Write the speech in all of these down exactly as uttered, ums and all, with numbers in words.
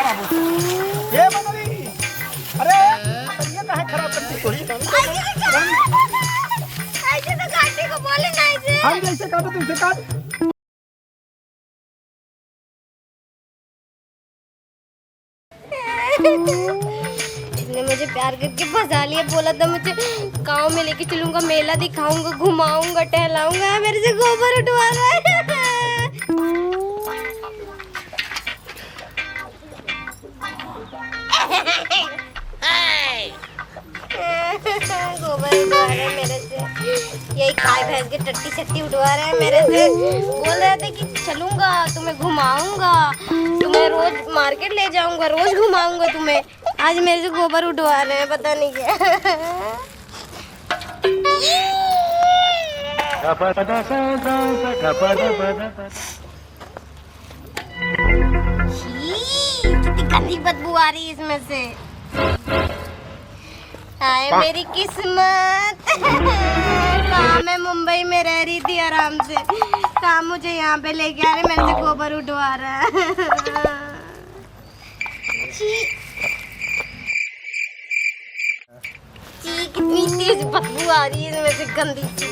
खराब हो। ये बदली। अरे, ये काहे खराब करती कोई? ऐसे तो काट, ऐसे तो काटे को बोले ना ऐसे। हम जैसे काटो तुमसे काट। इसने मुझे प्यार करके फंसा लिया, बोला था मुझे गाँव में लेके चलूंगा, मेला दिखाऊंगा, घुमाऊंगा, टहलाऊंगा, मेरे से गोबर उठवा रहा है। गोबर उठवा रहे हैं मेरे से, यही गाय भैंस की टट्टी शट्टी उठवा रहे हैं मेरे से। बोल रहे थे कि चलूंगा, तुम्हें घुमाऊंगा, तुम्हें रोज मार्केट ले जाऊंगा, रोज घुमाऊंगा तुम्हें। आज मेरे से गोबर उठवा रहे हैं, पता नहीं क्या। छी, कितनी गंदी बदबू आ रही है इसमें से। हाय मेरी किस्मत। कहाँ मैं मुंबई में रह रही थी आराम से, कहाँ मुझे यहाँ पे लेके आ रहे, मेरे से गोबर उठवा रहा है। छी। छी, कितनी तेज बदबू आ रही है इसमें से, गंदी सी।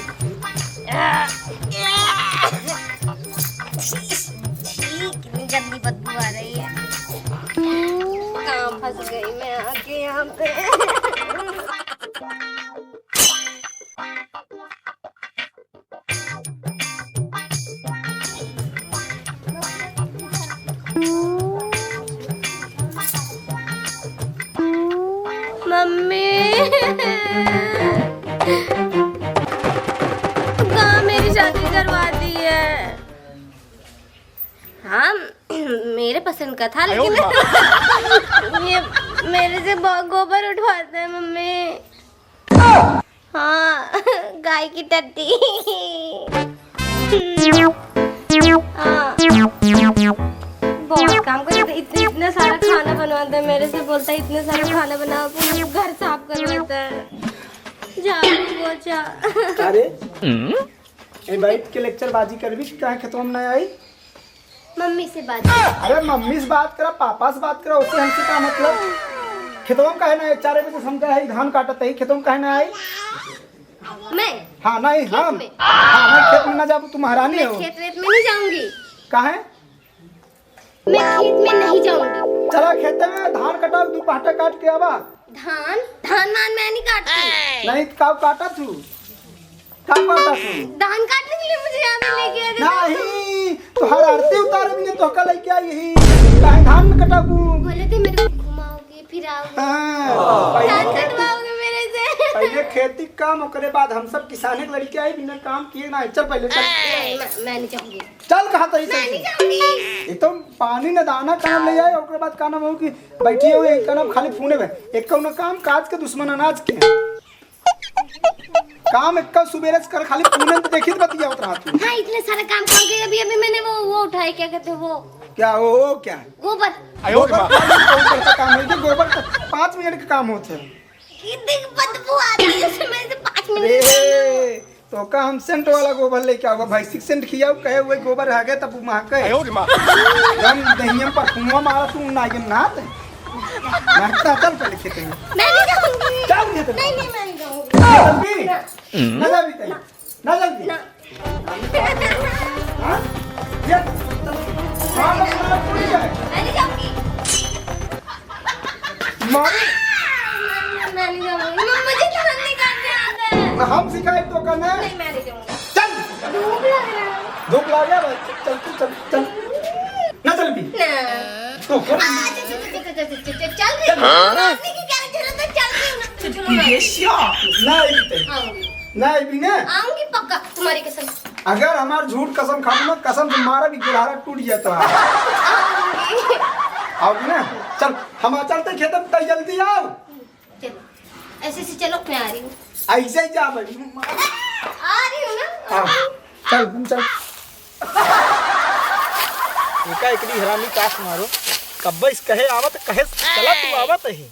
छी, छी, कितनी गंदी बदबू आ रही है। कहाँ फंस गई मैं आके यहाँ पे। मम्मी, कहाँ मेरी शादी करवा दी है? हाँ, मेरे पसंद का था, लेकिन ये मेरे से बहुत गोबर उठवाता है, मम्मी। हाँ, गाय की टट्टी। हाँ। बहुत काम करता है, इतने, इतना सारा खाना बनवाता है मेरे से, बोलता है, "इतना सारा खाना बनाओ," पूरा घर साफ करवाता है, झाड़ू पोछा। अरे, ए, बैठ के लेक्चर बाजी करबी कि काहे खेतवा में ना आई? मम्मी से बात। अरे मम्मी से बात करा, पापा से बात करा, उससे हमसे का मतलब? खेतवा में काहे ना आई? चार बजे समझा है, धान काटत है, खेतवा में काहे ना आई? मैं? हाँ, नहीं, खेत हम। में? हाँ, नहीं, खेत में ना जाबू, तू महारानी मैं हो। खेत वेत में नहीं जाऊंगी। काहे? मैं खेत में नहीं जाऊंगी। चला खेते में धान कटाओ, दू पहटा काट के आवा। धान, धान वान मैं नहीं काटती। नहीं तो काऊ काटा तू, काऊ काटा तू। धान काटने के लिए मुझे यहाँ पे लेके आ गए। नहीं, तोहार आरती उतारे भी नहीं, तोहका लेके आई ही। काहे धान न कटाबू? बोले थे मेरे को घुमाओगे, फिराओगे। हाँ, धान पहले खेती, कटवाओगे मेरे से। पहले खेती काम, ओकरे बाद हम सब किसाने के लड़के आई, बिना काम किए ना। चल पहले चल। नहीं, मैं, मैं नहीं जाऊंगी। चल कहा तही मैं से। नहीं जाऊंगी। एक तो पानी न दाना का नाम ले आए, ओकरे बाद का नाम हो कि बैठी हो, एक का नाम खाली फोने में। एक कौनो काम काज के, दुश्मन अनाज के। काम एक का सुबेरे से कर, खाली फोने में देखित बतियावत रहा तू। हाँ, इतने सारे काम कर गए। अभी, अभी मैंने वो, वो उठाए, क्या कहते हैं वो? क्या वो, वो क्या? गोबर। गोबर का भी बहुत बड़का काम है, ये गोबर का पाँच मिनट का काम होता है। ये देख, बदबू आती है उसमें से पाँच मिनट। अरे, तो का हम सेंट वाला गोबर लेके आवा, भैंसी के सेंट खियाऊ, कहे हुए गोबर आ गए तब महके। आयो रे माँ। हम दहिया में परफुमवा मारा तू नागिन नाथ। महकता, चल पहले खेते में। मैं नहीं जाऊंगी। चल खेते में। नहीं, नहीं, मैं नहीं जाऊंगी। ना जल्दी। ना। ना जल्दी तई। ना। हाँ? ये, हाँ, बस, बस, पूरी है। मैं नहीं जाऊंगी। मारू। मैं, मैं, मैं नहीं जाऊंगी। म-, मुझे तो नहीं करने आता है। ना हम सिखाए तो करना है। नहीं, मैं नहीं जाऊंगी। चल। भूख लग रहा है। भूख लग रहा है? चल, चल, चल, चल। ना चल भी। ना। तो कर। आ, चल, चल, चल, चल, चल, चल, चल, चल, चल। हाँ? मारने की क्या जरूरत है? चल रही हूँ ना। चल, चलो ना। ये क्या? ना अइबी तई। आऊंगी। ना अइबी ना? आऊंगी पक्का, तुम्हारी कसम। अगर हमार झूठ कसम खाबू ना, कसम से मारा भी गिरहारा टूट जाता है। आऊंगी। आओगी ना? चल, हम आ चलते खेत में, तई जल्दी आओ। चलो, ऐसे से चलो, मैं आ रही हूँ। ऐसे ही जा भाई। आ रही हूँ ना। हाँ, चल, हम चल। एका एकरी हरामी कास मारो। कब्बे से कहे आवत, कहे चला तू आवत ही।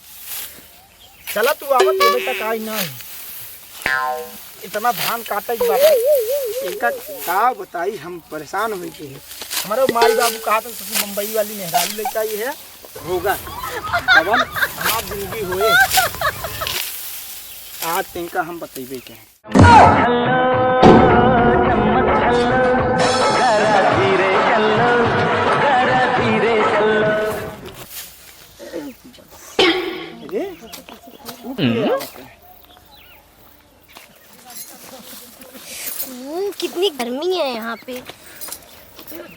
चला तू आवत ही, बेटा, का आई ना ही। इतना धान काटे के बाटे। एका का बताई, हम परेशान होई के है। हमारे माई बाबू कहा था, ससुर बम्बई वाली मेहरारू लेके आई है। होगा, कवन हमार जिंदगी होए। आज तिनका हम बतइबे के। अरे, उ के आवत है? ओ, कितनी गर्मी है यहाँ पे।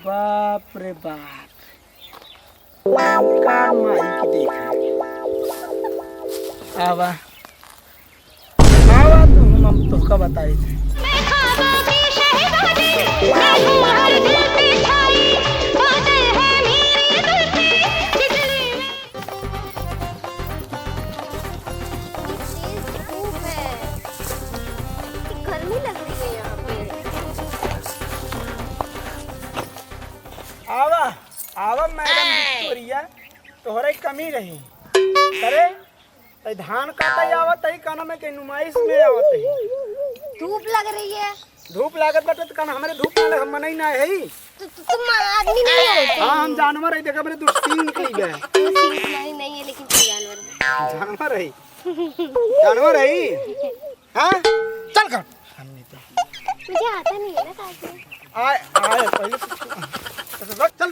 बाप रे बाप। का माई के देखा। आवा। आवा तू, हम, हम तोहका बताई थे। गर्मी लग रही है यहाँ पे। आवा, आवा मैडम विक्टोरिया, तोहरे कमी रही। अरे, तै धान काटे आवत है, काना में के नुमाइश में आवत है। धूप लग रही है। धूप लागत बाटे त काना हमरे धूप ना लगे, हम मनई ना है। तो तु-, तुम आदमी नहीं हो। हाँ, हम जानवर है, देखा मेरे दो सींग निकली गए। दो सींग नहीं, नहीं है, लेकिन तुम जानवर हो। जानवर है। जानवर है। हाँ? चल कर। हम नहीं तो। मुझे आता नहीं है ना काटने। आए, आए, पहले तो चल, चल। आ,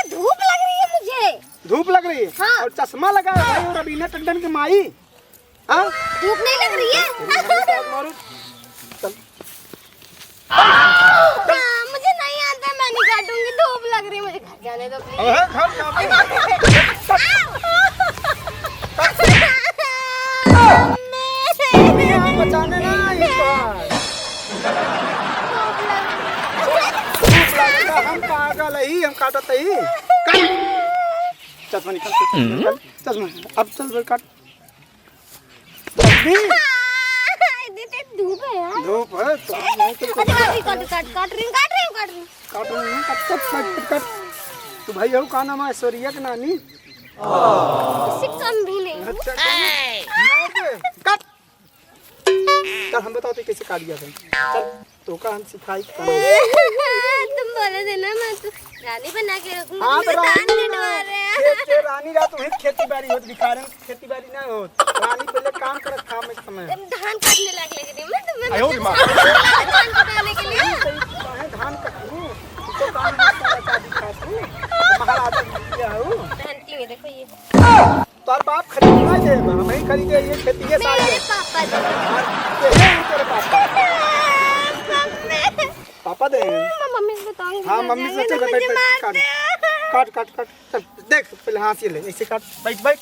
धूप लग रही है मुझे। धूप लग रही है? हाँ। और चश्मा लगा है भाई, और रवीना टंडन की माई। हाँ? धूप नहीं लग रही है? मारू। चल। हाँ, मुझे नहीं आता, मैं नहीं काटूंगी, धूप लग रही है मुझे। जाने दो, please। अबे, घर जाओ। यहाँ बचाने ना, ये तो है। धूप लगता, हम पागल ही, हम काटत ही। काट। चश्मा निकाल, चश्मा निकाल, चश्मा। अब चल, चल, काट। अभी? दीदी, धूप है यार। धूप है, तो अच्छा, काट, काट, काट, काट रही हूँ, काट रही हूँ, काट रही हूँ। काट रही हूँ, काट, काट, काट, काट। तू भाई हो, का नाम है? ऐश्वर्या के नानी? इससे कम भी नहीं। अच्छा, कम। ना बे, काट। चल, हम बताओ तो कैसे काट दिया था। चल, तो का हम सिखाई का नाम? तुम बोले थे ना, मैं तो रानी बना के रखूंगी, हाँ, तुम तो तो रानी दान बना। कटवा रहे हैं। ये, ये रानी रात में खेती बाड़ी होत, भिखारन खेती बाड़ी ना होत। रानी पहले काम करत, काम में समय। तुम धान काटने लाग लगे थे, मैं तुम्हें आयो रे माँ। धान कटाने के लिए। सही, सही, काहे धान कटू? तो काम में समय का दिखा तू। महाराजा जी हो। धान की में देखो ये। तोर बाप खरीद ना दे, हम ही खरीदे ये खेती के सारे। मेरे पापा दे। हाँ, ये है तेरे पापा। मम्मी। पापा दे। मम्मी से बताऊंगी, हाँ, मम्मी से चल, बैठ, बैठ, काट। काट, काट, काट। चल, देख, पहले हाथ से ले, ऐसे काट, बैठ, बैठ।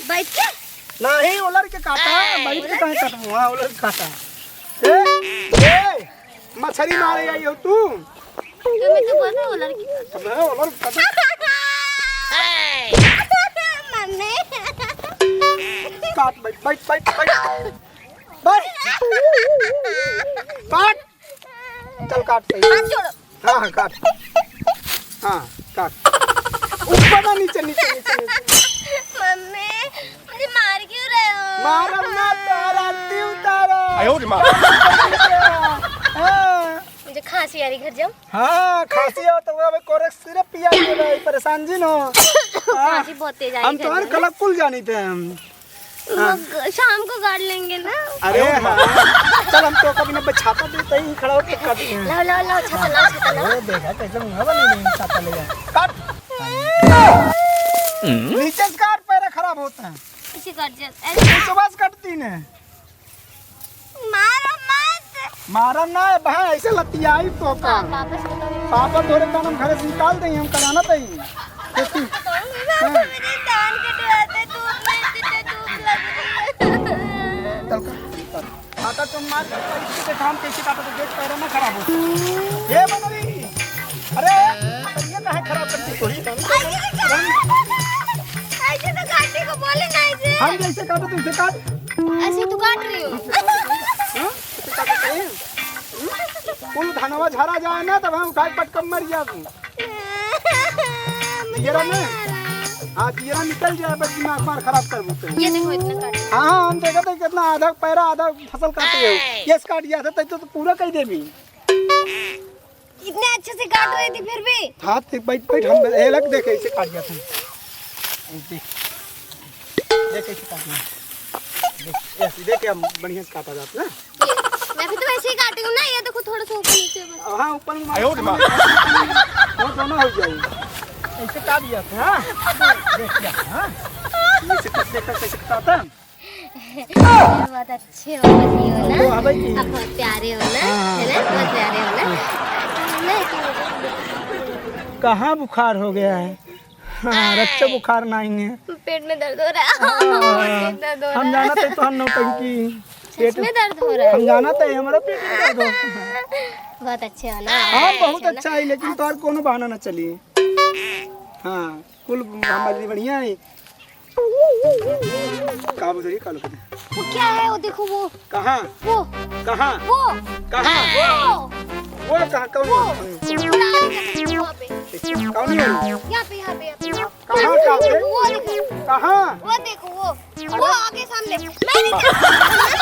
बैठ के? नहीं, उलर के काटा, ए, बैठ के उलर काहे के? काटबू? हाँ, उलर के काटा। ए, ए, मछरी मारे आई हो तू? तो मैं तो बोल रहा हूँ, उलर के काटा। अब है, उलर के काटा। मम्मी। काट, बैठ, बैठ, बैठ, बैठ। बैठ। काट। चल काट सही। हाथ जोड़ो। हाँ, हाँ, काट। हाँ, काट। ऊपर ना, नीचे, नीचे, नीचे, नीचे। मम्मी, मुझे मार क्यों रहे हो? मारब ना, तोहर आरती उतारब। आयो रे माँ। हाँ। मुझे खांसी आ रही, घर जाओ। हाँ, खांसी हो तो वो अबे कोरेक्स सिरप पिया के भाई, परेशान जिन हो। खांसी बहुत तेज आ रही, हम घर तोहर जाओ। कलकुल जानी थे हम। हाँ। वो ग-, शाम को गाड़ लेंगे ना। अरे हाँ। चल, हम तो कभी ना छाता दे, तहीं खड़ा होके काट दे। लाओ, लाओ, लाओ, छाता लाओ, छाता लाओ। अरे देखा कैसे मुंह बनी नहीं, छाता ले जा। काट। नीचे से काट, पैर खराब होता है। इसे काट जा। अरे नीचे बस काटती ने। मारो मत। मारब ना, भाई, ऐसे लतियाई तो का। हाँ, पापा से बताओ। पापा तोरे का नाम घर से निकाल दें, हम कराना तई। खेती। हाँ। मुझे धान कटवाते, धूप में इतने धूप लग रही है। चल का, चल। आता तुम मार के पैसे के काम कैसे काटो तो देख पैर ना खराब हो। ये बनरी। अरे, ये काहे खराब कर दी तोही? ऐसे तो काटने को बोले नहीं थे। हम जैसे काटो तुमसे काट। ऐसे तो काट रही हूँ। हाँ? कुल धनवा झरा जाए ना, तब हम उठाए पटकम मर जाबू। मुझे जियरा नहीं में? आ रहा है। हाँ, जियरा निकल जाए, बस दिमाग मार खराब कर देते हैं। ये देखो, इतना काट। हाँ, हाँ, हम देखा थे कितना आधा पैरा, आधा फसल काटे हो। ये काट गया था, तब तो, तो पूरा कह देबी। इतने अच्छे से काट रही थी फिर भी। हाँ, तो बैठ, बैठ, हम, ए, लग, देख, ऐसे काट दिया तू। देख, देख, कैसे काट दिया। देख, ऐसे, देख, हम बढ़िया से काटा जाता ना। ये, मैं भी तो ऐसे ही काटी हूँ ना, ये देखो, थोड़ा सा ऊपर नीचे बस। हाँ, ऊपर में आयो रे माँ। वो दोनों हो जाए। ऐसे काट दिया था, हाँ? देख, देख, हाँ? ऐसे काट, देख, कैसे काटता है? बहुत अच्छे हो, बनी हो ना। वो हवे की। आप बहुत प्यारे हो ना, हाँ, हाँ। है ना? बहुत प्यारे हो ना। हाँ। मैं क्यों? कहाँ बुखार हो गया है? हाँ, रक्त बुखार नहीं है। पेट में दर्द हो रहा है। हाँ। पेट दर्द हो रहा है। हम जानत है तोहर नौटंकी। सच में दर्द हो रहा है? हम जानत है, हमारा पेट में दर्द हो। बहुत अच्छे हो ना? हाँ, बहुत अच्छा है, लेकिन तोहर कोनो बहाना ना चली। हाँ, कुल हमारे लिए बढ़िया है। का बोल रही, का लोग? वो क्या है? वो देखो, वो। कहाँ? वो। कहाँ? वो। कहाँ? वो। वो कहाँ? कौन वो। वो। वहाँ पे। कौन है? यहाँ पे, यहाँ पे, यहाँ पे। कहाँ, कहाँ पे? वो देखो। कहाँ? वो देखो, वो। वो आगे सामने। मैं नहीं जानती।